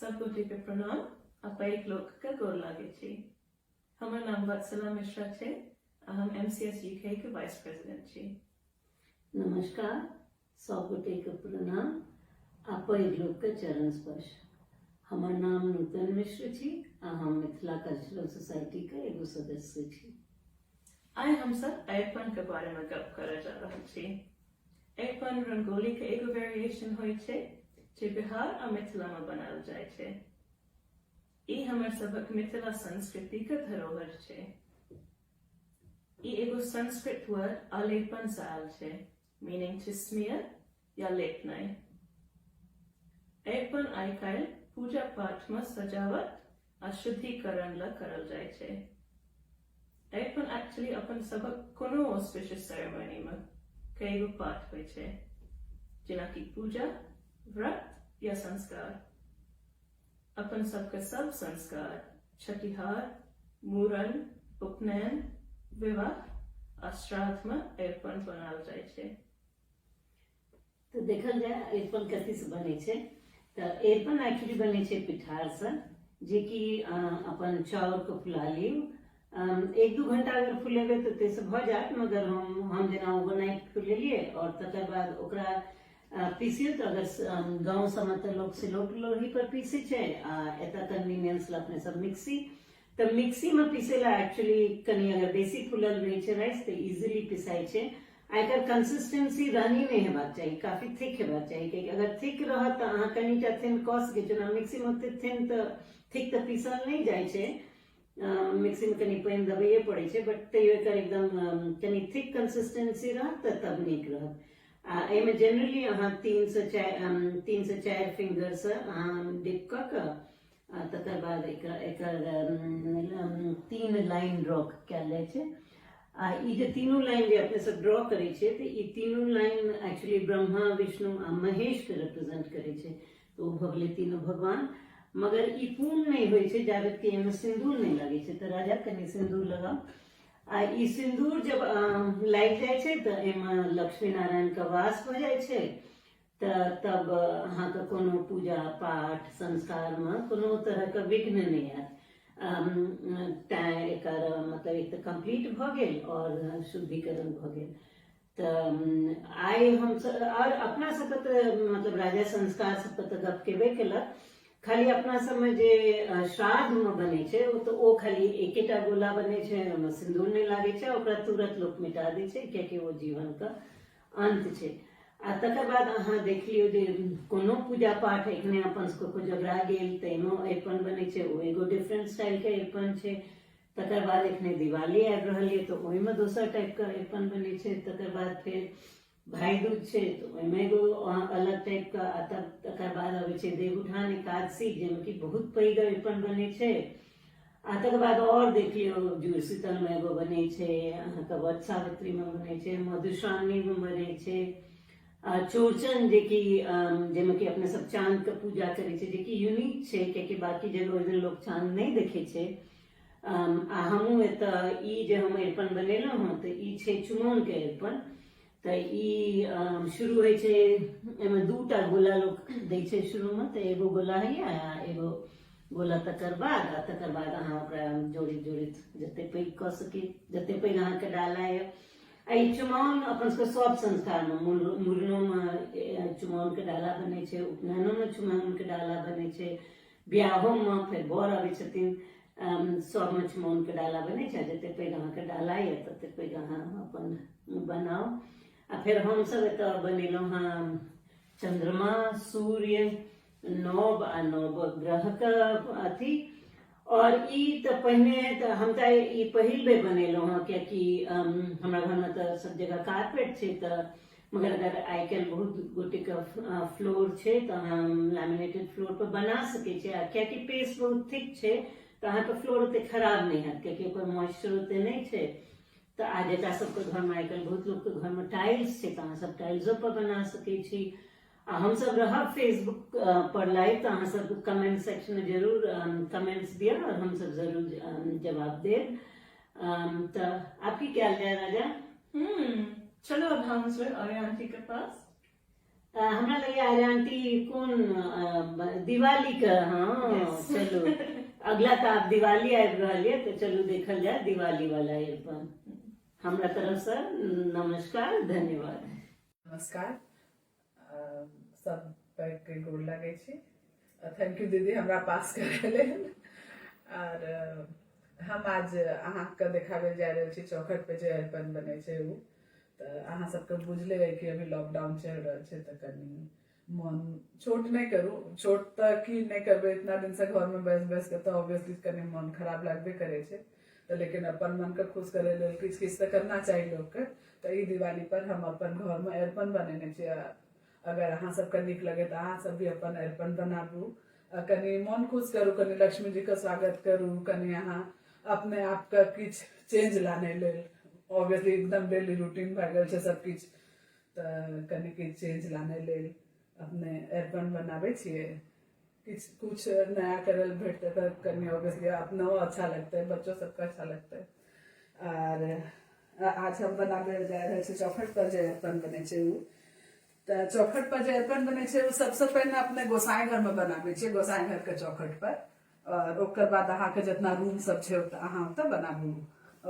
सब गोटे के प्रणाम आ पैघ लोक के गोर लागै छी। हमर नाम वत्सला मिश्रा छै आ हम एमसीएस यूके के वाइस प्रेसिडेंट छी। नमस्कार, सब गोटे के प्रणाम आ पैघ लोक के चरण स्पर्श। हमर नाम नूतन मिश्र छी आ हम मिथिला कल्चरल सोसाइटी के एगो सदस्य छी। आइ हमसब अरिपन के बारे में गप करऽ जा रहल छी। अरिपन रंगोली के एगो वेरिएशन होइ छै जे बिहार आ मिथिला में बनायल जाइ छै। ई हमर सबहक मिथिला संस्कृति के धरोहर छै। ई एगो संस्कृत वर्ड आलेपन से आयल छै, मीनिंग टू स्मीयर या लेपनाइ। अरिपन आइ काल्हि पूजा पाठ में सजावट आ शुद्धिकरण ल करल जाइ छै। अरिपन एक्चुअली अपन सबक कोनो ऑस्पिशियस सेरेमनी में कईगो पाठ होइ छै, जेनाकि पूजा, व्रत या संस्कार। अपन सबके सब संस्कार छठिहार, मूड़न, उपनयन, विवाह आ श्राद्ध में अरिपन बनायल जाइ छै। तऽ देखल जाय अरिपन कथीसँ बनै छै, तऽ अरिपन एक्चुअली बनै छै पिठारसँ, जेकि अपन चाउरके फुला लियौ। 1-2 घंटा अगर फुलेबै तऽ ताहिसँ भऽ जायत, मगर हम जेना ओवरनाइट फुलेलियै आओर तकर बाद ओकरा पीसियौ। तऽ अगर गाँव सबमे तऽ लोक सिलौट लोढ़ी पर पीसै छै आ एतऽ कन्वीनियंस लए अपने सब मिक्सी। तऽ मिक्सीमे पीसै लए एक्चुअली कनि अगर बेसी फुलल रहै छै राइस तऽ इजीली पिसाइ छै आ एकर कंसिस्टेंसी रनी नहि हेबाक चाही, काफी थिक हेबाक चाही, कियाकि अगर थिक रहत तऽ अहाँ कनिटा थिन कऽ सकै छी। ओना मिक्सीमे ओते थिन तऽ थिक तऽ पीसल नहि जाइ छै, मिक्सीमे कनि पानि देबैए पड़ै छै, बट तैयो एकर एकदम कनि थिक कंसिस्टेंसी रहत तऽ तब नीक रहत। आ एहिमे जेनरली अहाँ 3 से 4 फिंगरसँ अहाँ डिप कऽ कऽ आ तकर बाद एकर एकर तीन लाइन ड्रॉ कयल जाइ छै। आ ई जे तीनू लाइन जे अपने सब ड्रॉ करै छियै, तऽ ई तीनू लाइन एक्चुअली ब्रह्मा, विष्णु आ महेशके रिप्रेजेंट करै छै। तऽ ओ भऽ गेलै तीनू भगवान। मगर ई पूर्ण नहि होइ छै जाबत कि एहिमे सिन्दूर नहि लागै छै। तऽ राजा, कनि सिन्दूर लगाउ। आ ई सिन्दूर जब लागि जाइ छै तऽ एहिमे लक्ष्मी नारायणके वास भऽ जाइ छै। तऽ तब अहाँके कोनो पूजा पाठ संस्कारमे कोनो तरहके विघ्न नहि आयत। तैँ एकर मतलब एक तऽ कम्प्लीट भऽ गेल आओर शुद्धिकरण भऽ गेल। तऽ आइ हमसब आओर अपना सबके तऽ मतलब राजा संस्कार सबके तऽ गप केबे केलक। खाली अपना सबमे जे श्राद्धमे बनै छै, ओ तऽ ओ खाली एकेटा गोला बनै छै, ओहिमे सिन्दूर नहि लागै छै, ओकरा तुरत लोक मिटा दै छै, कियाकि ओ जीवनके अन्त छै। आ तकर बाद अहाँ देख लियौ जे कोनो पूजा पाठ, एखने अपन सबके कोजगरा गेल, ताहिमे अरिपन बनै छै, ओ एगो डिफरेंट स्टाइलके अरिपन छै। तकर बाद एखने दिवाली आबि रहल यऽ, तऽ ओहिमे दोसर टाइपके अरिपन बनै छै। तकर बाद फेर भाइ दूज छै, तऽ ओहिमे एगो अलग टाइपके। आ तब तकर बाद अबै छै देवउठान एकादशी, जाहिमे कि बहुत पैघ अरिपन बनै छै। आ तकर बाद आओर देख लियौ, जुड़ शीतलमे एगो बनै छै, अहाँके वट सावित्रीमे बनै छै, मधुश्रावणीमे बनै छै, आ चौड़चन, जेकि जाहिमे कि अपने सब चाँदके पूजा करै छै, जेकि यूनिक छै, कियाकि बाँकी जगह ओहि दिन लोक चाँद नहि देखै छै। आ हमहूँ एतऽ ई जे हम अरिपन बनेलहुँ हँ, तऽ ई छै चुमाओनके अरिपन। तऽ ई शुरू होइ छै, एहिमे दूटा गोला लोक दै छै शुरूमे, तऽ एगो गोला होइए आ एगो गोला तकर बाद। आ तकर बाद अहाँ ओकरा जोड़ैत जोड़ैत जते पैघ कऽ सकी, जते पैघ अहाँके डाला यऽ। आ ई चुमाओन अपन सबके सब संस्कारमे, मुड़नोमे चुमाओनके डाला बनै छै, उपनयनोमे चुमाओनके डाला बनै छै, बियाहोमे फेर बर अबै छथिन, सबमे चुमाओनके डाला बनै छै। जते पैघ अहाँके डाला यऽ, तते पैघ अहाँ अपन बनाउ। आ फेर हमसब एतऽ बनेलहुँ हँ चन्द्रमा, सूर्य, नव आ नव ग्रहके अथी। और ई तऽ पहिने तऽ हम तऽ ई पहिल बेर बनेलहुँ हँ, कियाकि हमरा घरमे तऽ सब जगह कारपेट छै। तऽ मगर अगर आइ काल्हि बहुत गोटेके फ्लोर छै, तऽ अहाँ लैमिनेटेड फ्लोर पर बना सकै छी। आ कियाकि पेस्ट बहुत थिक छै, तऽ अहाँके फ्लोर ओते खराब नहि हैत, कियाकि ओकर मॉइस्चर ओते नहि छै। तऽ आ जकरा सबके घरमे, आइ काल्हि बहुत लोकके घरमे टाइल्स छै, तऽ अहाँ सब टाइल्सो पर बना सकै छी। आ हमसब रहब फेसबुक पर लाइव, तऽ अहाँ सब कमेंट सेक्शन में जरूर कमेंट्स दिअ और हमसब जरूर जवाब देब। तऽ आब की कयल जाय, राजा? चलो, अब हम आर्य आंटी के पास। हमरा लगैया आर्या आंटी कोन दिवाली के, हाँ। चलू, अगला तऽ आब दिवाली आबि रहल यऽ, तऽ चलू देखल जाय दिवाली वाला अरिपन। हमरा तरफ से नमस्कार, धन्यवाद। नमस्कार, सब के गोर लगै छी। Thank you दीदी हमरा पास करै लेल। आर हम आज अहाँके देखाबै जा रहल छी चौखट पे जे अरिपन बनै छै ओ। तऽ अहाँ सबके बुझले है कि अभी लॉकडाउन चलि रहल छै, तऽ कनि मन छोट नहि करू। छोट तऽ की नहि करबै, इतना दिनसँ घरमे बैस बैस के तऽ ऑब्वियसली कनि मन खराब लागबे करै छै। तऽ लेकिन अपन मनके खुश करै लेल किछु किछु तऽ करना चाही लोकके। तऽ ई दिवाली पर हम अपन घरमे अरिपन बनेने छियै। अगर अहाँ सबके नीक लगे तऽ अहाँ सब भी अपन अरिपन बनाबू, कनि मन खुश करू, कनि लक्ष्मी जी के स्वागत करू, कनि अहाँ अपने आपके किछु चेंज लानै लेल। ऑब्वियसली एकदम डेली रूटीन भए गेल छै सब किछु, तऽ कनि किछु चेंज लानै लेल अपने अरिपन बनाबै छियै। किछु कुछ नया करै लए भेटतै तऽ कनि ऑब्वियसली अपनो अच्छा लगतै, बच्चो सबके अच्छा लगतै। आर आज हम बनाबै जा रहल छी चौखट पर जे अरिपन बनै छै ओ। तऽ चौखट पर जे अरिपन बनै छै ओ सबसँ पहिने अपने गोसाई घरमे बनाबै छियै, गोसाई घरके चौखट पर। और ओकर बाद अहाँके जितना रूम सब छै ओतऽ अहाँ ओतऽ बनाबू।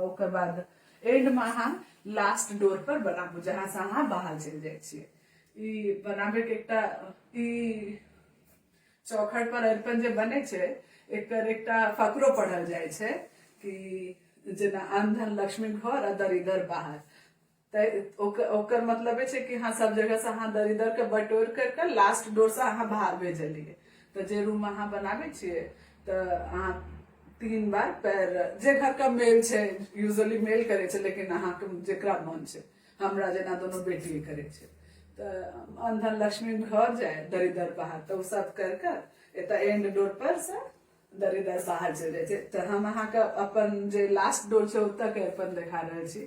ओकर बाद एंडमे अहाँ लास्ट डोर पर बनाबू, जहाँ से अहाँ बाहर चलि जाइ छियै। ई बनाबैके एकटा ई चौखट पर अरिपन जे बनै छै, एकर एकटा फकरो पढ़ल जाइ छै कि जेना अन्न लक्ष्मी घर आ दरिदर बाहर। तऽ ओकर मतलब छै कि अहाँ सब जगह से अहाँ दरिदर के बटोर कर के लास्ट डोर से अहाँ बाहर भेजलियै। तऽ जे रूम अहाँ बनाबै छियै तऽ अहाँ 3 बार पैर, जे घर के मेल छै यूजुअली मेल करै छै, लेकिन अहाँके जेकरा मन छै, हमरा जेना दोनों बेटी करै छै, तऽ अनधन लक्ष्मी घर जाय दरिदर बाहर। तऽ ओ सब कर के एतऽ एंड डोर पर से दरिदर बाहर चलि जाइ छै। तऽ हम अहाँके अपन जे लास्ट डोर छै ओतऽ के अरिपन देखा रहल छी,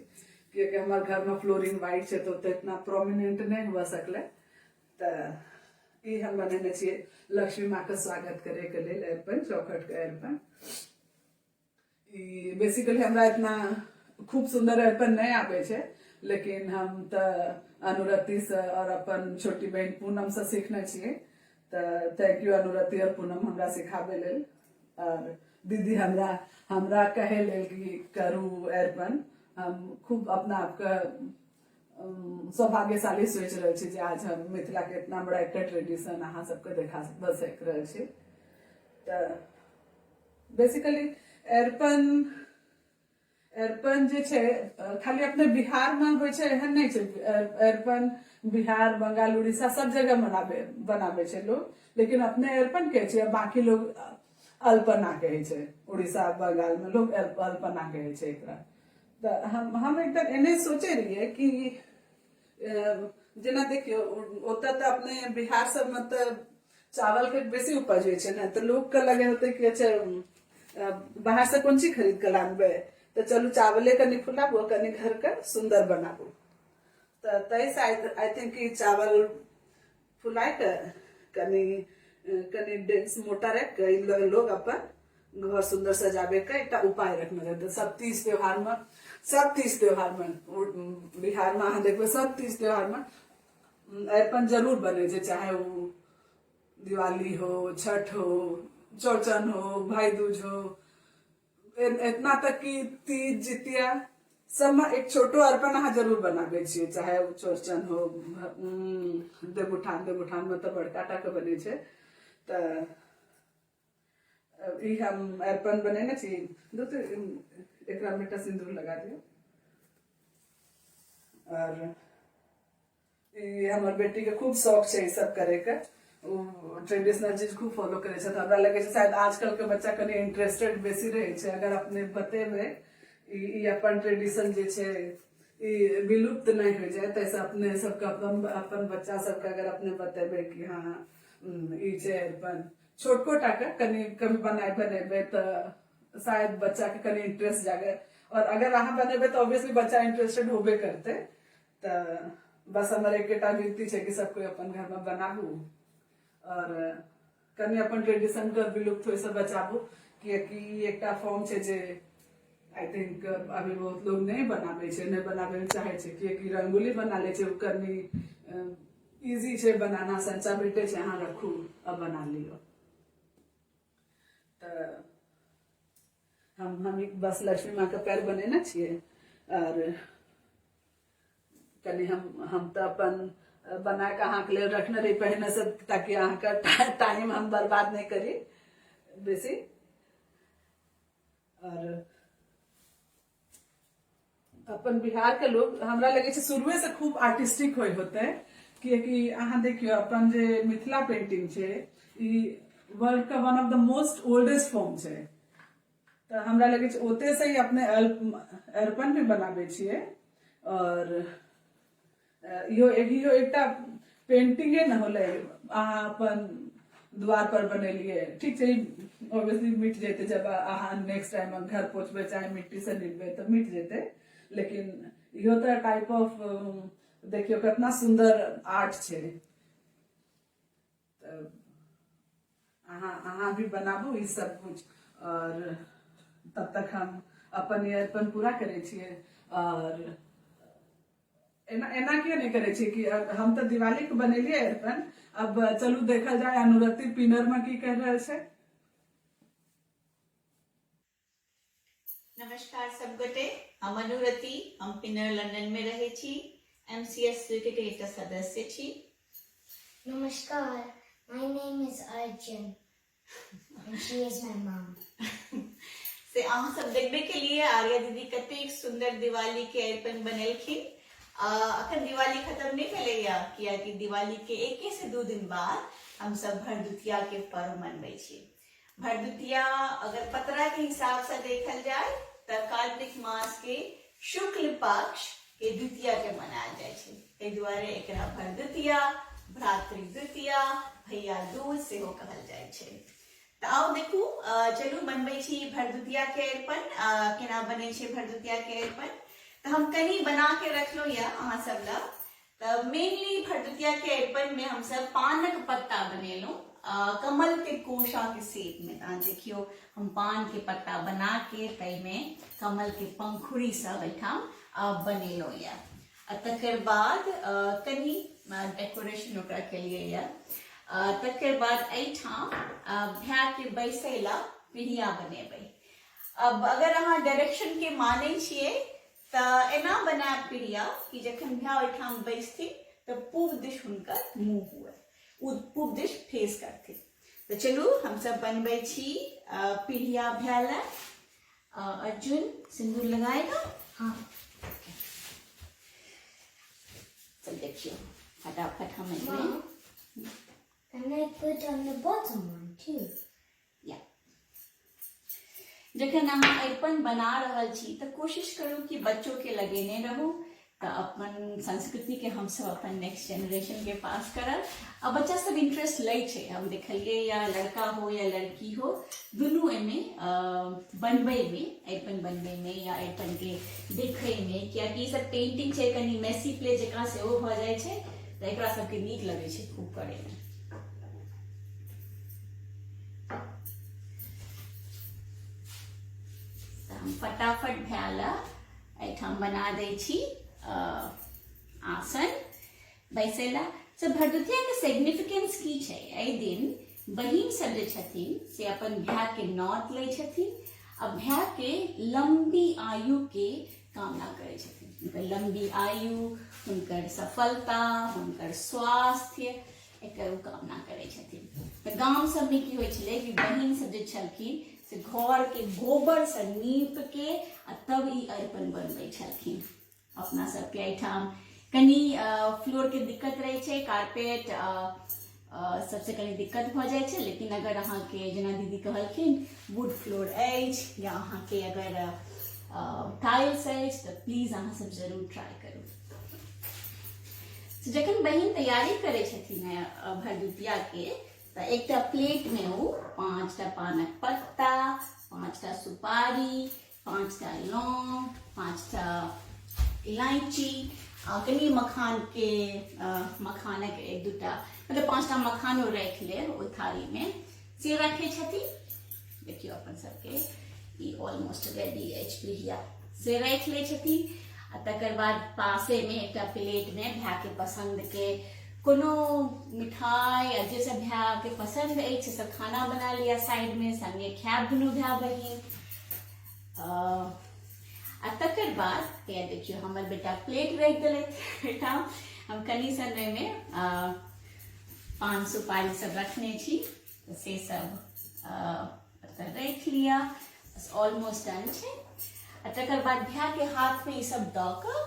कियाकि हमर घरमे फ्लोरिंग वाइट छै तऽ ओतऽ इतना प्रोमिनेंट नहि हुअ सकलै। तऽ ई हम बनेने छियै लक्ष्मी माँ के स्वागत करे के लेल अरिपन, चौखट के अरिपन। ई बेसिकली हमरा इतना खूब सुंदर अरिपन नहि आबै छै, लेकिन हम तऽ अनुरति से और अपन छोटी बहन पूनम से सीखने छियै। तऽ thank you अनुरति और पूनम हमरा सिखाबै लेल, और दीदी हमरा हमरा कहै लेल कि करू अरिपन। हम खूब अपना आपके सौभाग्यशाली सोचि रहल छी जे आज हम मिथिला के इतना बड़ा एकटा ट्रेडिशन अहाँ सबके देखा सकि रहल छी। तऽ बेसिकली अरिपन अरिपन जे छै खाली अपने बिहारमे होइ छै एहन नहि छै। अरिपन बिहार, बंगाल, उड़ीसा सब जगह मनाबै बनाबै छै लोग, लेकिन अपने अरिपन कहै छै, बाकी लोग अल्पना कहै छै। उड़ीसा बंगालमे लोग अल्पना कहै छै एकरा। तऽ हम एकदम एने सोचै रहियै कि जेना देखियौ ओतऽ तऽ अपने बिहार सबमे तऽ चावल के बेसी उपज होइ छै ने, तऽ लोक के लगे होतै कि अच्छा बाहर से कोन चीज खरीद के लानबै, तऽ चलू चावले कनि फुलाबू, कनि घर के सुंदर बनाबू। तऽ ताहिसँ I think कि चावल फुलाय के कनि कनि डेंस मोटा राखि के लोग अपन घर सुंदर सजाबे के एकटा उपाय रखने रहै। सब तीज त्योहार में, सब तीज त्योहार में बिहार में अहाँ देखबै सब तीज त्योहार में अरिपन जरूर बनै छै, चाहे ओ दिवाली हो, छठ हो, चौरचन हो, भाई दूज हो, इतना तक कि तीज जितिया सबमे एक छोटो अरिपन अहाँ जरूर बनाबै छियै, चाहे ओ चौरचन हो, देवउठान। देवउठानमे तऽ बड़का टा के बनै छै। तऽ ई हम अरिपन बनेने छी। दू तऽ एकरा मे एकटा सिन्दूर लगा दियौ। और ई हमर बेटी के खूब शौक छै ई सब करे के, ओ ट्रेडिशनल चीज खूब फॉलो करे छै। तऽ हमरा लगे छै शायद आजकल के बच्चा कनि इंटरेस्टेड बेसी रहै छै। अगर अपने बतेबै ई अपन ट्रेडिशन जे छै ई विलुप्त नहि हो जाए, ताहिसँ अपने सबके अपन अपन बच्चा सबके अगर अपने बतेबै कि हँ ई छै अरिपन, छोटको टाके कनि कभी बनाए बनेबै तऽ शायद बच्चा के कनि इंटरेस्ट जागे। और अगर अहाँ बनेबै तऽ ऑब्वियसली बच्चा इंटरेस्टेड होबे करतै। तऽ बस हमर एकेटा विनती छै कि सब कोइ अपन घरमे बनाबू और कनि अपन ट्रेडिशन के विलुप्त होइसँ बचाबू, कियाकि ई एकटा फॉर्म छै जे I think अभी बहुत लोग नहि बनाबै छै, नहि बनाबै लए चाहै छै, कियाकि रंगोली बना लै छै ओ कनि इजी छै बनाना, संचा भेटै छै, अहाँ रखू आ बना लियौ। तऽ हम हम बस लक्ष्मी माँ के पैर बनेने छियै आर कनि हम हम तऽ अपन बना कऽ अहाँके लेल रखने रही पहिने से, ताकि अहाँके टाइम हम बर्बाद नहि करी बेसी। और अपन बिहार के लोग हमरा लगे छै शुरुए से खूब आर्टिस्टिक होय होते, कियाकि अहाँ देखियौ अपन जे मिथिला पेंटिंग छै ई वर्ल्ड के one of the most oldest form छै। तऽ हमरा लगे छै ओते से ही अपने अरिपन भी बनाबै छियै और इहो इहो एकटा पेंटिंगे ने होलै, अहाँ अपन द्वार पर बनेलियै, ठीक छै, ऑब्वियसली मिट जेतै जब अहाँ नेक्स्ट टाइम घर पोछबै चाहे मिट्टी से नीपबै तऽ मिट जेतै, लेकिन इहो तऽ टाइप ऑफ देखियौ कितना सुंदर आर्ट छै। तऽ अहाँ अहाँ भी बनाबू ई सब कुछ और तब तक हम अपन ई अरिपन पूरा करै छियै। और एना एना किया नहि करै छियै कि हम तऽ दिवाली के बनेलियै अरिपन, अब चलू देखल जाय अनुरति पिनर में की कर रहल छै। नमस्कार सब गोटे, हम अनुरति, हम पिनर लंदन में रहै छी, एमसीएस के एकटा सदस्य छी। नमस्कार, my name is Arjun and she is my mom. से अहाँ सब देखबे के लिए आर्या दीदी कतेक सुंदर दिवाली के अरिपन बनेलखिन। अखन दिवाली खत्म नहीं भेलैया, कियाकि दिवाली के 1 से 2 दिन बाद हम सब भरदुतिया के पर्व मनबै छी। भरदुतिया अगर पतरा के हिसाब से देखल जाय तऽ कार्तिक मास के शुक्ल पक्ष के द्वितीया के मनायल जाइ छै, ताहि दुआरे एकरा भरदुतिया, भ्रातृ द्वितीया, भैया दूज सेहो कहल जाइ छै। तऽ आउ देखू, चलू बनबै छी भरदुतिया के अरिपन। केना बनै छै भरदुतिया के अरिपन, तऽ हम कनि बना के रखलहुँ यऽ अहाँ सब लए। तऽ मेनली भरदुतिया के अरिपन में हमसब पानक पत्ता बनेलहुँ कमल के कोशा के शेप में। तऽ अहाँ देखियौ हम पान के पत्ता बना के ताहिमे कमल के पंखुड़ी सब एहिठाम बनेलहुँ यऽ। आ तकर बाद कनि डेकोरेशन ओकरा केलियै यऽ। तकर बाद एहिठाम भाय के बैसै ला पिढ़िया बनेबै। अब अगर अहाँ डायरेक्शन के मानै छियै तऽ एना बनायब पिढ़िया कि जखन भाय ओहिठाम बैसथिन तऽ पूब दिश हुनकर मुँह हुए, ओ पूब दिश फेस करथिन। तऽ चलू हमसब बनबै छी पिढ़िया भाय लए। अर्जुन सिंदूर लगाएगा? हाँ। चल देखियो फटाफट हम एहिमे। Can I put on the bottom one too? या जखन अहाँ अरिपन बना रहल छी तऽ कोशिश करू कि बच्चो के लगेने रहू, तऽ अपन संस्कृति के हमसब अपन नेक्स्ट जेनरेशन के पास करब। आ बच्चा सब इंटरेस्ट लै छै, हम देखलियै या लड़का हो या लड़की हो, दुनू एहिमे बनबै मे, अरिपन बनबै मे या अरिपन के देखै मे, कियाकि ई सब पेंटिंग छै कनि मेसी प्ले जकाँ सेहो भऽ जाइ छै, तऽ एकरा सबके नीक लगै छै खूब करै मे। हम फटाफट भैल एहिठाम बना दै छी आसन बैसै ला। से भरदुतिया के सिग्निफिकेंस की छै, एहि दिन बहिन सब जे छथिन से अपन भाय के नौत लै छथिन आ भाय के लंबी आयु के कामना करै छथिन। हुनकर लंबी आयु, हुनकर सफलता, हुनकर स्वास्थ्य, एकर ओ कामना करै छथिन। तऽ गाम सबमे की होइ छलै कि बहिन सब जे छलखिन से घर के गोबर से नीप के आ तब ई अरिपन बनबै छलखिन। अपना सबके एहिठाम कनि फ्लोर के दिक्कत रहै छै, कारपेट सबसे कनि दिक्कत भऽ जाइ छै, लेकिन अगर अहाँके जेना दीदी कहलखिन वुड फ्लोर अछि या अहाँके अगर टाइल्स अछि तऽ प्लीज अहाँ सब जरूर ट्राई करू। जखन बहिन तैयारी करै छथिन भरदुतिया के, तऽ एकटा प्लेट में ओ 5टा पानक पत्ता, 5टा सुपारी, 5टा लौंग, 5टा इलायची आ कनि मखान के, मखानक 1-2टा, मतलब 5टा मखानो राखि लेब ओहि थारी में, से रखै छथिन। देखियौ अपन सबके ई ऑलमोस्ट रेडी अछि पिढ़िया, से राखि लै छथिन। आ तकर बाद पासे में एकटा प्लेट में भाय के पसंद के कोनो मिठाई आ जे सब भायके पसन्द अछि से सब खाना बना लिअ साइडमे, संगे खायब दुनू भाय बहिन। आ तकर बाद हैया देखियौ हमर बेटा प्लेट राखि देलथि एहिठाम। हम कनि सन ओहिमे पान सुपारी सब रखने छी, तऽ से सब एतऽ राखि लिअ। बस ऑलमोस्ट डन छै। आ तकर बाद भायके हाथमे ई सब दऽ कऽ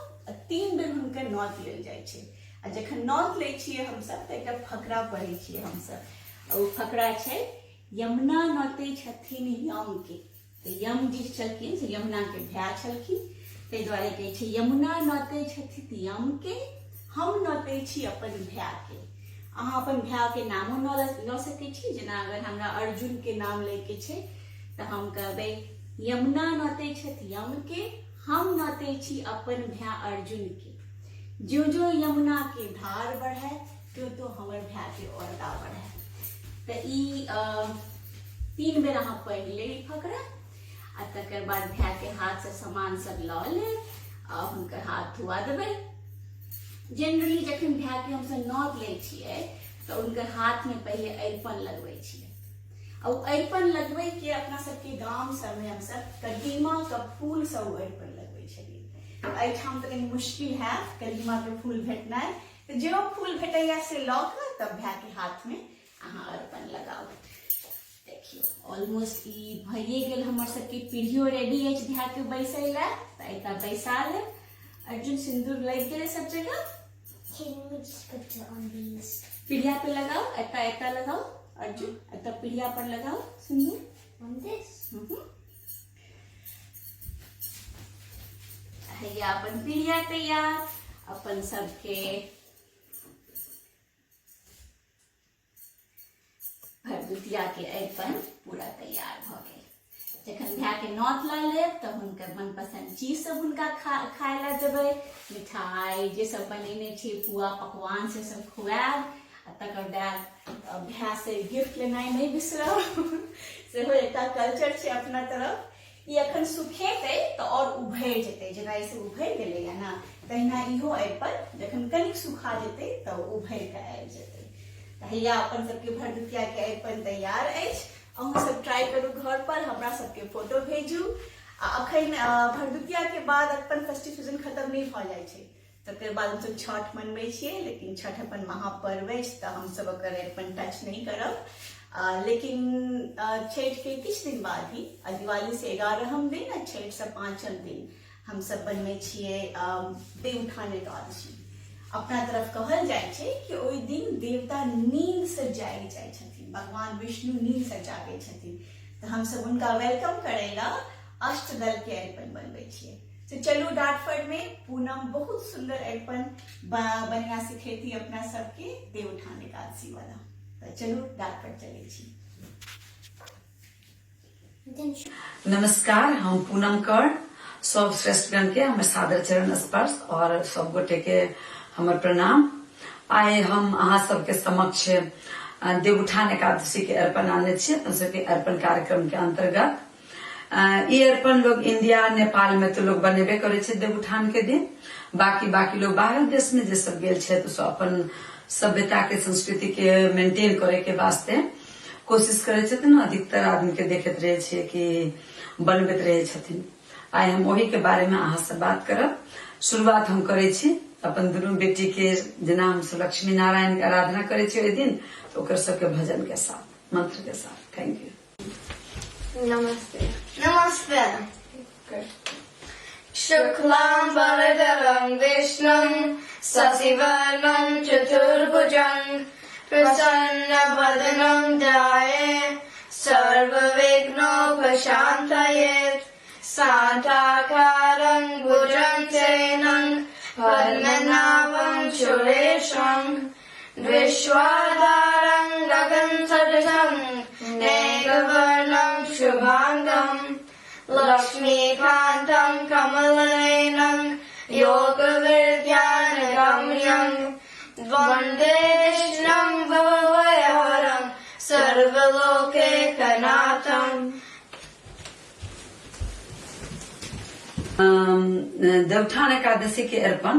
3 बेर हुनकर नौत लेल जाइ छै। आ जखन नौत लै छियै हमसब तऽ एकटा फकरा पढ़ै छियै हमसब। ओ फकरा छै, यमुना नौतै छथिन यमके। तऽ यम जी छलखिन से यमुनाके भाय छलखिन, ताहि दुआरे कहै छै यमुना नौतै छथिन यमके, हम नौतै छी अपन भायके। अहाँ अपन भायके नामो लऽ सकै छी। जेना अगर हमरा अर्जुनके नाम लैके छै तऽ हम कहबै यमुना नौतै छथि यमके, हम नौतै छी अपन भाय अर्जुनके। ज्यों ज्यों यमुनाके धार बढ़ै त्यों त्यों हमर भायके औरदा बढ़ै। तऽ ई 3 बेर अहाँ पढ़ि लेब ई फकरा। आ तकर बाद भायके हाथसँ सामान सब लऽ लेब आ हुनकर हाथ धुआ देबै। जेनरली जखन भायके हमसब नौत लै छियै तऽ हुनकर हाथमे पहिले अरिपन लगबै छियै। आ ओ अरिपन लगबैके अपना सबके गाम सबमे हमसब कदीमाके फूलसँ ओ अरिपन लगबै छलियै। एहिठाम तऽ कनि मुश्किल हैत कदीमाके फूल भेटनाइ, तऽ जे फूल भेटैया से लऽ कऽ तब भायके हाथमे अहाँ अरिपन लगाउ। देखियौ ऑलमोस्ट ई भइए गेल। हमर सबके पीढ़ियो रेडी अछि भायके बैसै लए, तऽ एतऽ बैसा लेब। अर्जुन, सिन्दूर लागि गेलै सब जगह? Can we just put it on these? पीढ़िया पे लगाओ, एता एता लगाओ अर्जुन, एता पीढ़िया पर लगाओ सिन्दूर। On this? हैया अपन पीढ़िया तैयार। अपन सबके भरदुतिया के अरिपन पूरा तैयार भऽ गेल। जखन भायके नौत लऽ लेब तऽ हुनकर मनपसंद चीज सब हुनका खाय लए देबै, मिठाई जे सब बनेने छी, पुआ पकवान से सब खुआएब। आ तकर बाद भाय से गिफ्ट लेनाइ नहि बिसरब, सेहो एकटा कल्चर छै अपना तरफ। ई अखन सुखेतै तऽ आओर उभरि जेतै। जेना ई सब उभरि गेलैया ने, तहिना इहो अरिपन जखन कनिक सुखा जेतै तऽ उभरि कऽ आबि जेतै। तऽ हैया अपन सबके भरदुतिया के अरिपन तैयार अछि। अहूँ सब ट्राई करू घर पर, हमरा सबके फोटो भेजू। आ अखन भरदुतिया के बाद अपन फेस्टिव सीजन खत्म नहि भऽ जाइ छै, तकर बाद हमसब छठ मनबै छियै, लेकिन छठ अपन महापर्व अछि तऽ हमसब ओकर अरिपन टच नहि करब। लेकिन छठि के किछु दिन बाद ही, दिवाली से 11म दिन आ छठि से 5म दिन हमसब बनबै छियै देवउठान एकादशी। अपना तरफ कहल जाइ छै कि ओहि दिन देवता नींद से जागि जाइ छथिन, भगवान विष्णु नींद से जागै छथिन, तऽ हमसब हुनका welcome करै लए अष्टदल के अरिपन बनबै छियै। तो चलू डाटफर्ड में पूनम बहुत सुंदर अरिपन बनेना सिखेती अपना सबके, देवउठान एकादशी वाला। तो चलू डाटफर्ड चलै छी। नमस्कार, हम पूनम कर्ण। सब श्रेष्ठगण के हमर सादर चरण स्पर्श और सब गोटे के हमर प्रणाम। आइ हम अहाँ सबके समक्ष देवउठान एकादशी के अर्पण आनने छी अपन सबके अर्पण कार्यक्रम के अंतर्गत। ई अर्पण लोग इंडिया नेपाल में तो लोग बनेबे करे छै देवउठान के दिन, बाकी बाकी लोग बाहर देश में जे सब गेल छै तो सब अपन सभ्यता के संस्कृति के मेंटेन करे के वास्ते कोशिश करे छथिन। अधिकतर आदमी के देखैत रहे छियै कि बनबैत रहे छथिन। आइ हम ओही के बारे में अहाँ से बात करब। शुरुआत हम करे छी अपन दुनू बेटी के, जेना हम सब लक्ष्मी नारायण के आराधना करे छी ओहि दिन, तो ओकर सबके भजन के साथ, मंत्र के साथ। Thank you. नमस्ते। नमस्ते। शुक्लां वरदरं विष्णुं शशिवर्णं चतुर्भुजं प्रसन्नवदनं ध्याये सर्वविघ्नोपशान्तये शान्ताकारं भुजं पद्मनाभं सुरेशं विश्वाधारं गगनसदृशं मेघवर्णं शुभाङ्गं लक्ष्मीकान्तं कमलनयनं योगविज्ञानगम्यं वन्दे विष्णुं भवभयहरं सर्वलोकैकनाथम्। देवठान एकादशी के अर्पण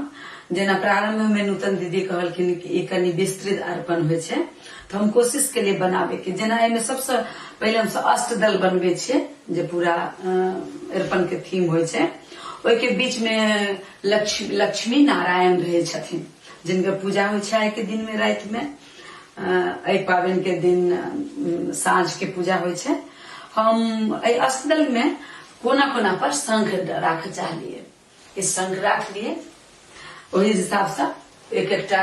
जेना प्रारंभ में नूतन दीदी कहलखिन कि ई कनि विस्तृत अर्पण होइ छै, तऽ हम कोशिश केलियै बनाबे के। जेना एहिमे सबसँ पहिले हमसब अष्टदल बनबै छियै, जे पूरा अर्पण के थीम होइ छै। ओहिके बीच में लक्ष्मी लक्ष्मी नारायण रहै छथिन, जिनकर पूजा होइ छै आइ के दिन में। राति में एहि पाबनि के दिन साँझ के पूजा होइ छै। हम एहि अष्टदल में कोना कोना पर शंख राखऽ चाहलियै, ई शंख राखलियै। ओहि हिसाबसँ एक एकटा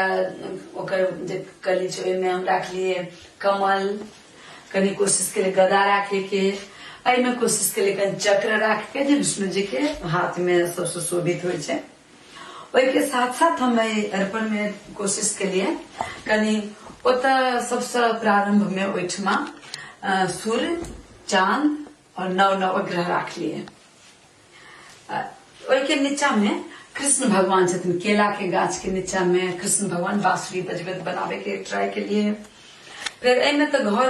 ओकर जे कली छै, ओहिमे हम राखलियै कमल। कनि कोशिश केलियै गदा राखैके। एहिमे कोशिश केलियै कनि चक्र राखके, जे विष्णु जी के हाथ मे सबसँ शोभित होइ छै। ओहिके साथ साथ हम एहि अर्पण मे कोशिश केलियै कनि ओतऽ सबसँ प्रारंभ मे ओहिठमा सूर्य, चांद और नव नव ग्रह राखलियै। ओहिके नीचा मे कृष्ण भगवान छथिन। केला के गाछ के नीचा मे कृष्ण भगवान बांसुरी बजबैत बनाबे के ट्राई केलियै। फेर एहिमे तऽ घर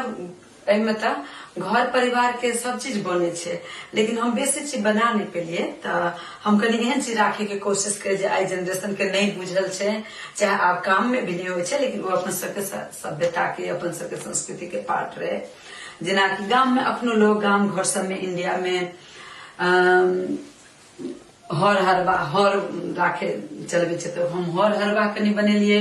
एहिमे तऽ घर परिवार के सब चीज बनै छै, लेकिन हम बेसी चीज बना नहि पेलियै। तऽ हम कनि एहन चीज राखे के कोशिश करी जे आइ जनरेशन के नहि बुझल छै, चाहे आब काम मे भी नहि होइ छै, लेकिन ओ अपन सबके सभ्यता के, अपन सबके संस्कृति के पार्ट रहे। जेनाकि गाम मे अखनो लोग, गाम घर सबमे, इंडिया मे हर हरबा, हर राखे चलबै छै, तऽ हम हर हरबा कनि बनेलियै।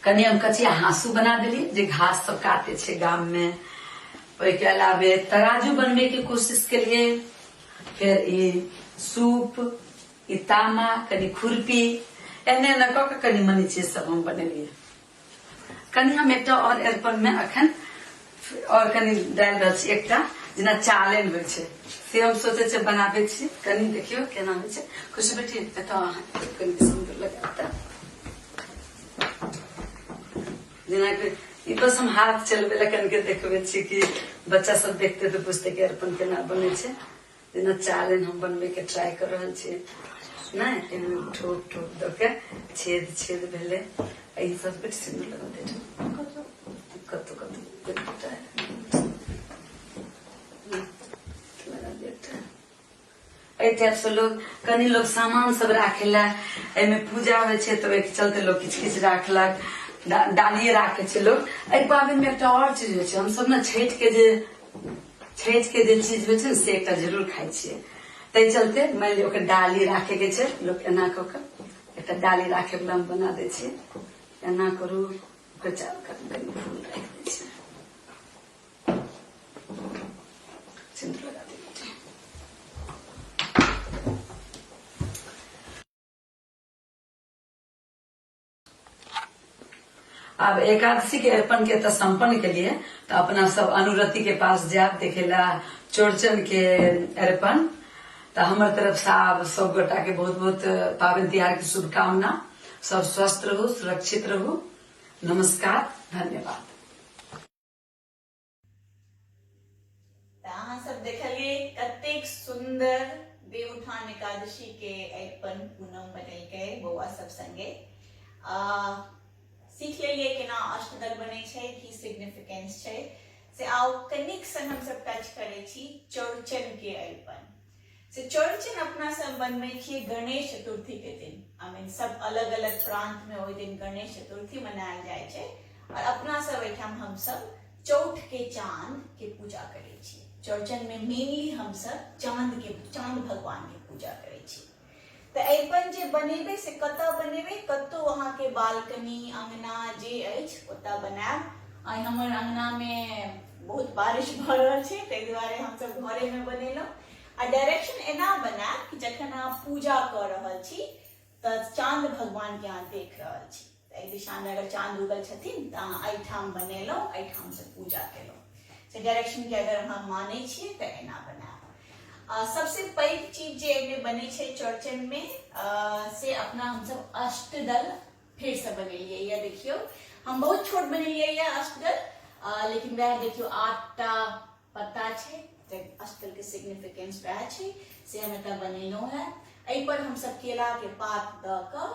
कनि हम कचिया हाँसू बना देलियै, जे घास सब काटे छै गाम मे। ओहिके अलावे तराजू बनबै के कोशिश केलियै। फेर ई सूप, ई तामा, कनि खुरपी, एने एना कऽ के कनि मनि चीज सब हम बनेलियै। कनि हम एकटा और अरिपन में अखन और कनि डालि रहल छी। एकटा जेना चालनि होइ छै, से हम सोचै छियै बनाबै छी। कनि देखियौ केना होइ छै। खुशी बेटी, एतऽ अहाँ कनि सुन्दर लगायब। तऽ जेनाकि ई बस हम हाथ चलबै लए कनिके देखबै छी कि बच्चा सब देखते तऽ बुझते कि अरिपन केना बनै छै। जेना चालनि हम बनबै के ट्राई कर रहल छियै नहि, एहिमे ठोप ठोप दऽ के छेद छेद भेलै। एहि सब बड सुन्दर लगत। कतौ कतौ लगा दियौ एकटा। एहि टाइप से लोग कनि लोग सामान सब राखे ला, एहिमे पूजा होइ छै तऽ ओहिके चलते लोग किछु किछु राखलक, डालिए राखे छै लोग। एहि पाबनि मे एकटा और चीज होइ छै। हमसब ने छठि के जे चीज होइ छै ने, से एकटा जरूर खाइ छियै। ताहि चलते मानि लिअ ओकर डाली राखे के छै, लोक एना कऽ के एकटा डाली राखे वाला हम बना दै छियै। एना करू, ओकर चारू कात कनि फूल राखि दै छियै, सिन्दूर लगा दै छियै। आब एकादशी के अर्पण के तऽ संपन्न के लिए तऽ अपना सब अनुरति के पास जायब देखेला चौड़चन के अर्पण। तऽ हमर तरफ से आब सब गोटा के बहुत बहुत पाबनि तिहार के शुभकामना। सब स्वस्थ रहू, सुरक्षित रहू। नमस्कार, धन्यवाद। तऽ अहाँ सब देखलियै कतेक सुन्दर देवउठान एकादशी के अरिपन पूनम बनेलकै बौआ सब संगे। आ सीख लेलियै केना अष्टदल बनै छै, की सिग्निफिकेंस छै से। आउ कनिक सन हमसब टच करै छी चौड़चन के अरिपन से। चौड़चन अपना सब बनबै छियै गणेश चतुर्थी के दिन। I mean, सब अलग अलग प्रांत में ओहि दिन गणेश चतुर्थी मनायल जाइ छै और अपना सब एहिठाम हमसब चौठ के चांद के पूजा करै छी। चौड़चन में मेनली हमसब चांद के, चांद भगवान के पूजा करै छी। तऽ अरिपन जे बनेबै से कतऽ बनेबै? कतौ अहाँके बालकनी, अंगना जे अछि, ओतऽ बनायब। आइ हमर अंगना में बहुत बारिश भऽ रहल छै, ताहि दुआरे हमसब घरे में बनेलहुँ। आ डायरेक्शन एना बनायब कि जखन अहाँ पूजा कऽ रहल छी तऽ चांद भगवान के अहाँ देख रहल छी। तऽ एहि दिशा में अगर चांद उगल छथिन तऽ अहाँ एहिठाम बनेलहुँ, एहिठाम से पूजा केलहुँ। से डायरेक्शन के अगर अहाँ मानै छियै तऽ एना बनायब। सबसे पैघ चीज जे एहिमे बनै छै चौड़चन में, से अपना हमसब अष्टदल फेर से बनेलियै या। देखियौ, हम बहुत छोट बनेलियै या अष्टदल, लेकिन वएह देखियौ, 8टा पत्ता छै, तऽ अष्टदल के सिग्निफिकेंस वएह छै। से हम एतऽ बनेलहुँ हेँ। एहि पर हमसब केला के पात दऽ कऽ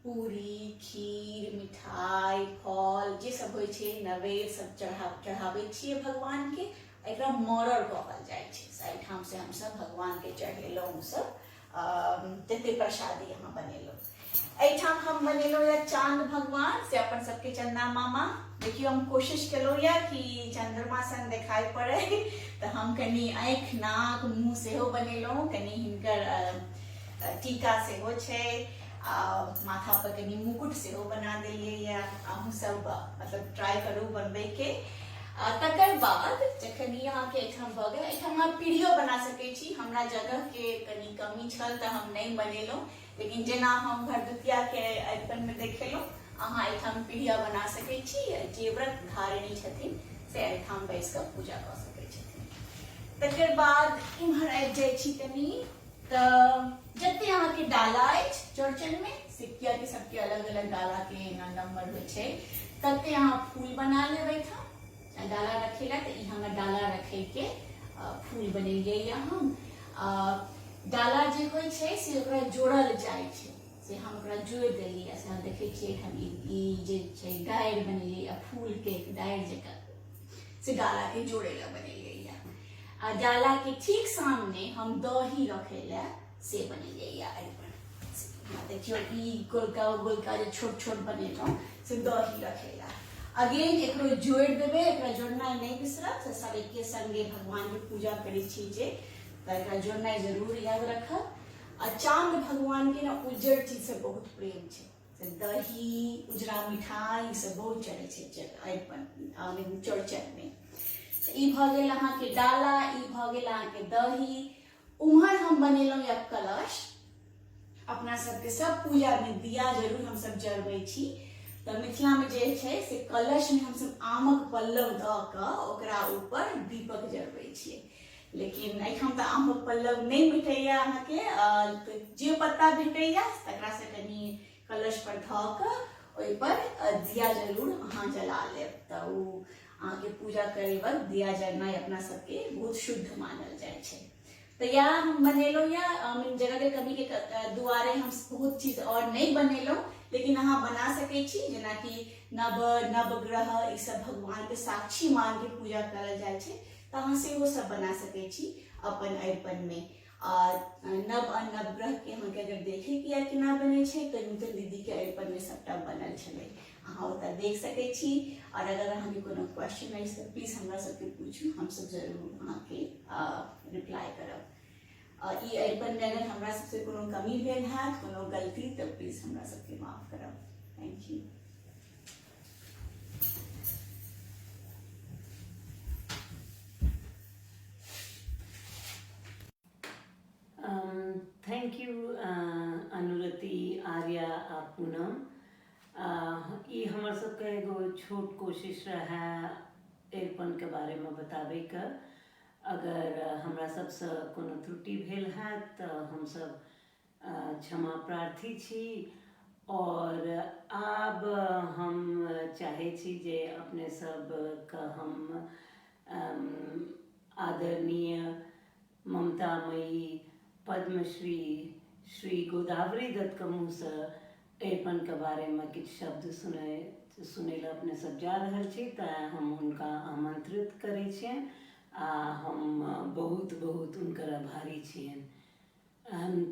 पूरी, खीर, मिठाई, फल जे सब होइ छै, नैवेद्य सब चढ़ाबै छियै भगवान के। एकरा मरड़ कहल जाइ छै। से एहिठाम से हमसब भगवान के चढ़ेलहुँ। सब जते प्रसादी अहाँ बनेलहुँ। एहिठाम हम बनेलहुँ यऽ चांद भगवान से अपन सबके चंदा मामा। देखियौ हम कोशिश केलहुँ यऽ कि चंद्रमा सन देखाइ पड़े, तऽ हम कनि आँखि नाक मुँह सेहो बनेलहुँ, कनि हिनकर टीका सेहो छै आ माथा पर कनि मुकुट सेहो बना देलियै यऽ। अहूँ सब मतलब ट्राई करू बनबैके। तकर बाद जखन ई अहाँके एहिठाम भऽ गेल, एहिठाम अहाँ पीढ़ियो बना सकै छी। हमरा जगहके कनि कमी छल तऽ हम नहि बनेलहुँ, लेकिन जेना हम भरदुतियाके अरिपनमे देखेलहुँ, अहाँ एहिठाम पीढ़िया बना सकै छी। जे व्रत धारिणी छथिन से एहिठाम बैस कऽ पूजा कऽ सकै छथिन। तकर बाद इम्हर आबि जाइ छी कनि, तऽ जते अहाँके डाला अछि चौड़चनमे, से कियाकि सबके अलग अलग डालाके एना नंबर होइ छै, तते अहाँ फूल बना लेब एहिठाम डाला रखै लए। तऽ ई हमर डाला रखैके फूल बनेलियै यऽ हम। डाला जे होइ छै से ओकरा जोड़ल जाइ छै, से हम ओकरा जोड़ि देलियै। से अहाँ देखै छियै एहिठाम ई जे छै डारि बनेलियै आ फूलके डारि जकाँ से डालाके जोड़ै लए बनेलियै यऽ। आ डाला के ठीक सामने हम दही रखे लए से बनेलियै यऽ अरिपन। देखियौ ई गोलका गोलका जे छोट छोट बनेलहुँ से दही रखे लए। अगेन एकरो जोड़ि देबै, एकरा जोड़नाइ नहि बिसरब। से सब एके संगे भगवान के पूजा करै छी जे, तऽ एकरा जोड़नाइ जरूर याद रखब। आ चांद भगवान के ने उज्जर चीज से बहुत प्रेम छै, तऽ दही उजरा मिठाई ई सब बहुत चढ़ै छै अरिपन चौड़चन में। तऽ ई भऽ गेल अहाँके डाला, ई भऽ गेल अहाँके दही। उम्हर हम बनेलहुँ या कलश। अपना सबके सब पूजा में दिया जरूर हम सब जरबै छी, तऽ मिथिला में जे छै से कलश में हमसब आमक पल्लव दऽ कऽ ओकरा ऊपर दीपक जरबै छियै। लेकिन एहिठाम तऽ आमक पल्लव नहि भेटैया अहाँके, जे पत्ता भेटैया तकरा से कनि कलश पर धऽ कऽ ओहिपर दिया जरूर अहाँ जला लेब, तऽ ओ अहाँके पूजा करै वक्त दिया जरनाइ अपना सबके बहुत शुद्ध मानल जाइ छै। तऽ इएह हम बनेलहुँ यऽ। जगहके कमीके दुआरे हम बहुत चीज आओर नहि बनेलहुँ, लेकिन अहाँ बना सकै छी, जेनाकि नव नवग्रह ई सब भगवानके साक्षी मान के पूजा करल जाइ छै, तऽ अहाँ सेहो सब बना सकै छी अपन अरिपनमे। आ नव आ नवग्रहके अहाँके अगर देखैके यऽ केना बनै छै, तऽ नूतन दीदीके अरिपनमे सबटा बनल छलै, अहाँ ओतऽ देख सकै छी। आओर अगर अहाँके कोनो क्वेश्चन अछि तऽ प्लीज हमरा सबके पूछू, हमसब जरूर अहाँके रिप्लाई करब। ई अरिपनमे अगर हमरा सबसे कोनो कमी भेल हैत, कोनो गलती, तऽ प्लीज हमरा सबके माफ करब। Thank you. Thank you Anurati, Arya आ पूनम। ई हमर सबके एगो छोट कोशिश रहै अरिपनके बारेमे बताबैके। अगर हमरा सबसँ कोनो त्रुटि भेल हैत तऽ हमसब क्षमा प्रार्थी छी। और आब हम चाहै छी जे अपने सबके हम आदरणीय ममतामयी पद्मश्री श्री गोदावरी दत्तके मुँहसँ अरिपनके बारेमे किछु शब्द सुनै सुनै लए अपने सब जा रहल छी, तैँ हम हुनका आमंत्रित करै छियनि आ हम बहुत बहुत हुनकर आभारी छियनि।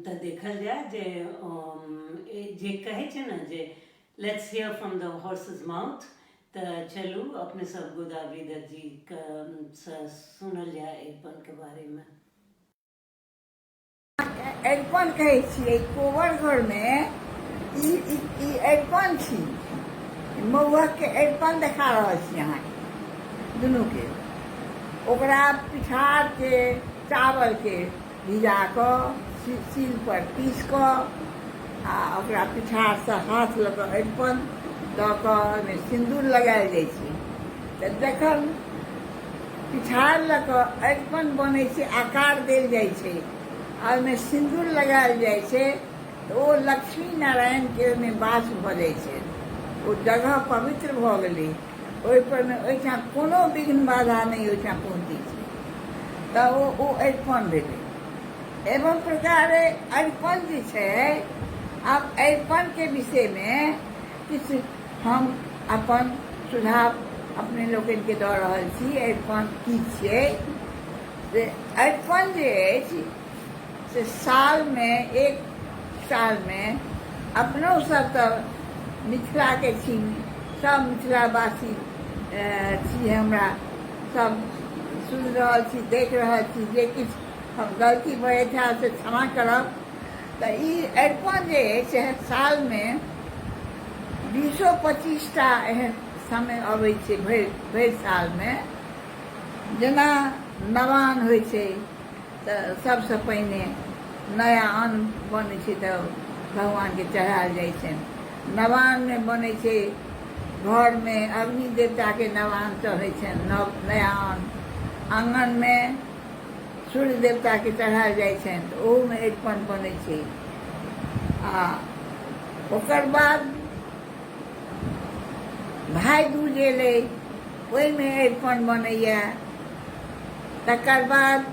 तऽ देखल जाय जे जे कहै छै ने जे let's hear from the horse's mouth, तऽ चलू अपने सब गोदावरी दत्त जी के सँ सुनल जाय अरिपन के बारेमे। अरिपन कहै छियै कोबर घरमे ई ई अरिपन छी, महुअक के अरिपन देखा रहल छी अहाँके दुनूके। ओकरा पिठारके चावलके भिजा कऽ सील पर पीस कऽ आ ओकरा पिठारसँ हाथ लऽ कऽ अरिपन दऽ कऽ ओहिमे सिन्दूर लगायल जाइ छै। तऽ जखन पिठार लऽ कऽ अरिपन बनै छै, आकार देल जाइ छै आ ओहिमे सिन्दूर लगायल जाइ छै, तऽ ओ लक्ष्मी नारायणके ओहिमे वास भऽ जाइ छै। ओ जगह पवित्र भऽ गेलै, ओहिपर मे ओहिठाम कोनो विघ्न बाधा नहि ओहिठाम पहुँचै छै, तऽ ओ अरिपन भेलै। एवं प्रकारे अरिपन जे छै, आब अरिपनके विषयमे किछु हम अपन सुझाव अपने लोकनिके दऽ रहल छी। अरिपन की छियै? से अरिपन जे अछि से सालमे एक सालमे अपनो सब तऽ मिथिलाके छी, सब मिथिलावासी छी। हमरा सब सुनि रहल छी, देख रहल छी, जे किछु हम गलती बजैत हैब से क्षमा करब। तऽ ई अरिपन जे अछि से सालमे 20-25 टा एहन समय अबै छै भरि भरि सालमे। जेना नवान होइ छै तऽ सबसँ पहिने नया अन्न बनै छै, तऽ भगवानके चढ़ायल जाइ छनि। नवानमे बनै छै, घरमे अग्नि देवताके नवान चढ़ै छनि, नव नया अन्न। आङ्गनमे सूर्य देवताके चढ़ायल जाइ छनि, तऽ ओहूमे अरिपन बनै छै। आ ओकर बाद भाइ दूज एलै, ओहिमे अरिपन बनैए। तकर बाद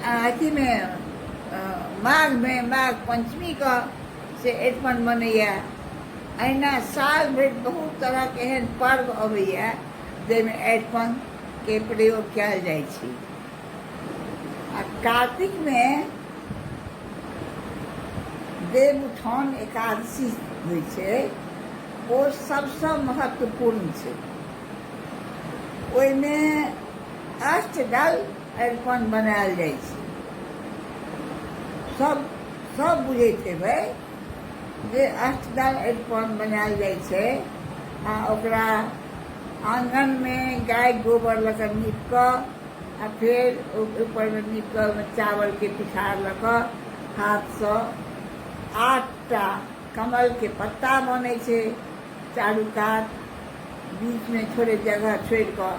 अथीमे माघमे माघ पञ्चमीके से अरिपन बनैए। अहिना साल भरि बहुत तरहके एहन पर्व अबैए जाहिमे अरिपनके प्रयोग कयल जाइ छै। आ कार्तिकमे देवउठान एकादशी होइ छै, ओ सबसँ महत्वपूर्ण छै। ओहिमे अष्टदल अरिपन बनायल जाइ छै। सब सब बुझैत हेबै जे अष्टदल अरिपन बनायल जाइ छै आ ओकरा आङ्गनमे गाय गोबर लऽ कऽ नीप कऽ आ फेर ऊपरमे नीप कऽ ओहिमे चावलके पिठार लऽ कऽ हाथसँ आठटा कमलके पत्ता बनै छै चारू कात, बीचमे थोड़े जगह छोड़ि कऽ,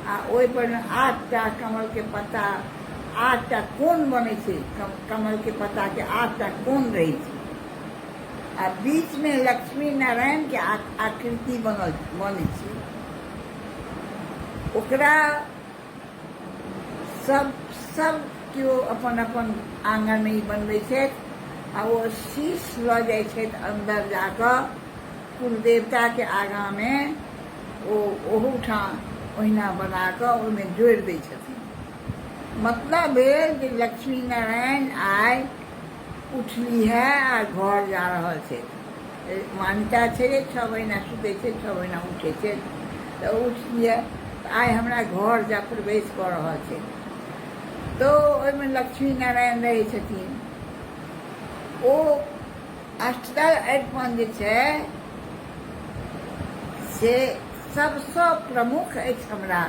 आ ओहिपर आठटा कमलके पत्ता, आठटा कोन बनै छै। कमलके पत्ताके आठटा कोन रहै छै आ बीचमे लक्ष्मी नारायणके आकृति बनल बनै छै। ओकरा सब सब केओ अपन अपन आङ्गनमे ई बनबै छथि आ ओ शीश लऽ जाइ छथि अन्दर जाकऽ कुलदेवताके आगाँमे, ओ ओहूठाम ओहिना बना कऽ ओहिमे जोड़ि दै छथिन। मतलब भेल जे लक्ष्मी नारायण आइ उठली है आ घर जा रहल छथि। मान्यता छै जे 6 महीना सुतै छै, 6 महीना उठै छै, तऽ उठली है तऽ आइ हमरा घर जा प्रवेश कऽ रहल छै। तऽ ओहिमे लक्ष्मी नारायण रहै छथिन। ओ अष्टदल अरिपन जे छै से सबसँ प्रमुख अछि हमरा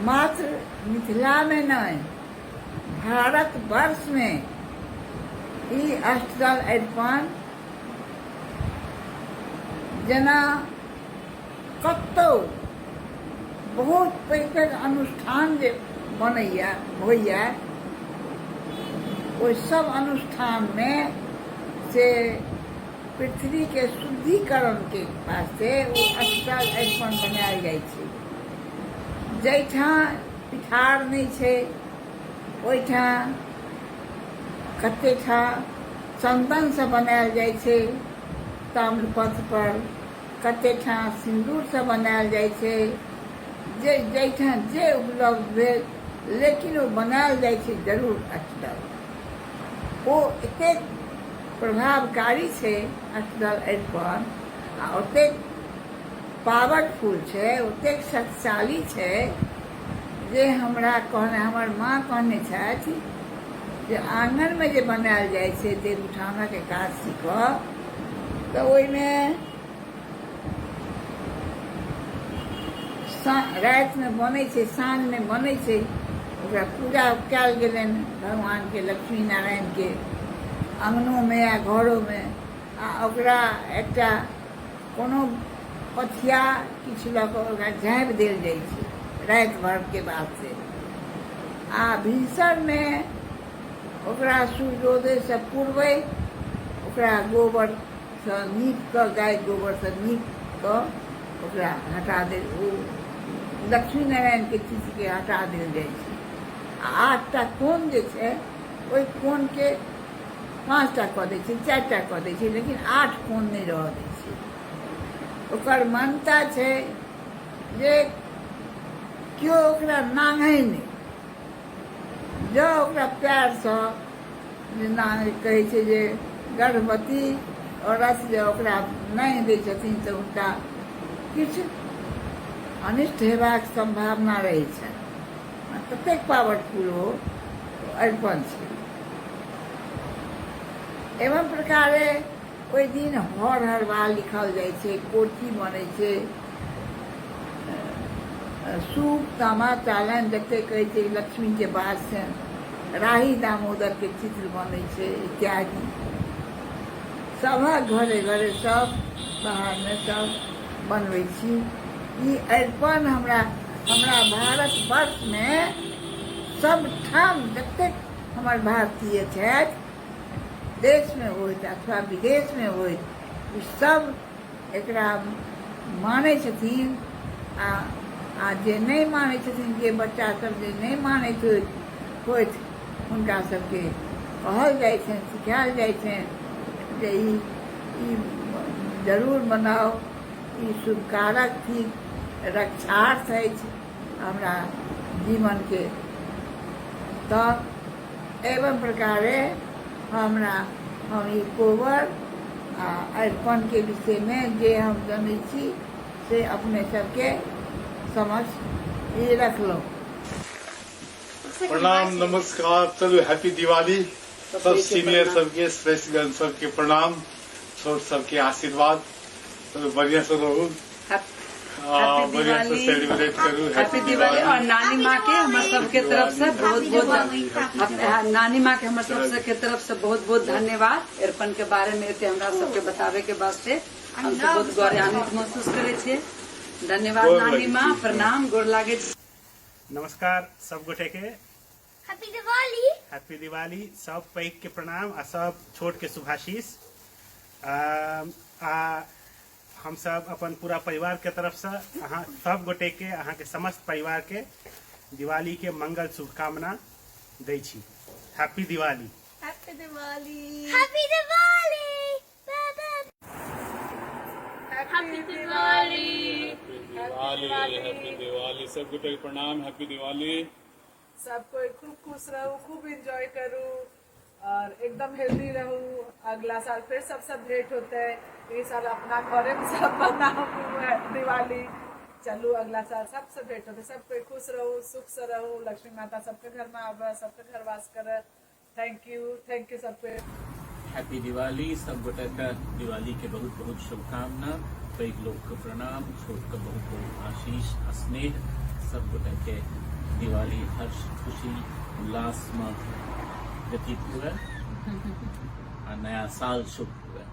मात्र मिथिलामे नहि, भारतवर्षमे। ई अष्टदल अरिपन जेना कतहु बहुत पैघ पैघ अनुष्ठान जे बनैए, होइए, ओहि सब अनुष्ठानमे से पृथ्वीके शुद्धिकरणके वास्ते ओ अष्टदल अरिपन बनायल जाइ छै। जाहिठाम पिठार नहि छै, ओहिठाम कतेक ठाम चन्दनसँ बनायल जाइ छै ताम्रपत्र पर, कतेक ठाम सिन्दूरसँ बनायल जाइ छै, जे जाहिठाम जे उपलब्ध भेल, लेकिन ओ बनायल जाइ छै जरूर अष्टदल। ओ एतेक प्रभावकारी छै अष्टदल अरिपन आ ओतेक पावरफुल छै, ओतेक शक्तिशाली छै जे हमरा कहने हमर माँ कहने छथि जे आङ्गनमे जे बनायल जाइ छै देवउठानक एकादशीके, तऽ ओहिमे रातिमे बनै छै, साँझमे बनै छै, ओकरा पूजा कयल गेलनि भगवानके, लक्ष्मी नारायणके, अङ्गनोमे आ घरोमे, आ ओकरा एकटा कोनो पथिया किछु लऽ कऽ ओकरा झाँपि देल जाइ छै राति भरके वास्ते। आ भिनसरमे ओकरा सूर्योदयसँ पूर्वे ओकरा गोबरसँ नीप कऽ, गाय गोबरसँ नीप कऽ ओकरा हटा देल, ओ लक्ष्मी नारायणके चीजके हटा देल जाइ छै। आ आठटा कोन जे छै, ओहि कोनके पाँचटा कऽ दै छै, चारिटा कऽ दै छै, लेकिन आठ कोन नहि रहऽ दै छै। ओकर मान्यता छै जे केओ ओकरा नांघै नहि, जँ ओकरा पैरसँ जेना कहै छै जे गर्भवती औरत जे ओकरा नहि दै छथिन तऽ हुनका किछु अनिष्ट हेबाक सम्भावना रहै छनि। ततेक पावरफुल ओ अरिपन छै। एवं प्रकारे ओहि दिन हर हरबा लिखल जाइ छै, कोठी बनै छै, सूप तामा चालनि जते कहै छै लक्ष्मीके वास छनि, राही दामोदरके चित्र बनै छै इत्यादि। सभक घरे घरे सब बाहरमे सब बनबै छी। ई अरिपन हमरा हमरा भारतवर्षमे सबठाम जतेक हमर भारतीय छथि, देशमे होथि अथवा विदेशमे होथि, ई सब एकरा मानै छथिन। आ आ जे नहि मानै छथिन, जे बच्चा सब जे नहि मानैत होथि, हुनका सबके कहल जाइ छनि, सिखायल जाइ छनि जे ई ई जरूर बनाउ, ई शुभकारक थिक, रक्षार्थ अछि हमरा जीवनके। तऽ एवं प्रकारे हमरा हम ई कोबर आ अरिपनके विषयमे जे हम जनै छी से अपने सबके समक्ष ई रखलहुँ। प्रणाम, नमस्कार, चलू हैप्पी दिवाली। सब सीनियर सबके, श्रेष्ठगण सबके प्रणाम, छोट सबके आशीर्वाद। चलू बढ़िया से रहू, बढ़िया से सेलिब्रेट करू। हैप्पी दिवाली। और नानी माँ के हमर सबके तरफ से बहुत बहुत, नानी माँ के हमर सबके तरफ से बहुत बहुत धन्यवाद। अरिपन के बारे में एते हमरा सबके बताबे के वास्ते हम सब बहुत गौरवान्वित महसूस करे छियै। धन्यवाद नानी माँ, प्रणाम, गोर लागे छी। नमस्कार सब गोटे के। हैप्पी दिवाली। हैप्पी दिवाली। सब पैघ के प्रणाम आ सब छोट के शुभाशीष। आ हम सब अपन पूरा परिवार के तरफ से अहाँ सब गोटे के, अहाँ के समस्त परिवार के दिवाली के मंगल शुभकामना दै छी। Happy Diwali. Happy Diwali. Happy Diwali. Happy Diwali. Diwali, happy Diwali. सब गोटे के प्रणाम, हैप्पी दिवाली। सब कोई खूब खुश रहू, खूब एंजॉय करू और एकदम हेल्दी रहू। अगला साल फिर सब सब भेंट होते है। इस साल अपना घरे में सब मनाऊ दिवाली। चलू अगला साल सबसे भेंट होते। सब कोई खुश रहू, सुख से रहू। लक्ष्मी माता सबके घर में आवे, सबके घर वास करे। Thank you, thank you सबके। हैप्पी दिवाली। सब गोटे के दिवाली के बहुत बहुत शुभकामना। पैघ लोक के प्रणाम, छोट के बहुत बहुत आशीष आ स्नेह। सब गोटे के दिवाली हर्ष खुशी उल्लास में व्यतीत हुए आ नया साल शुभ हुए।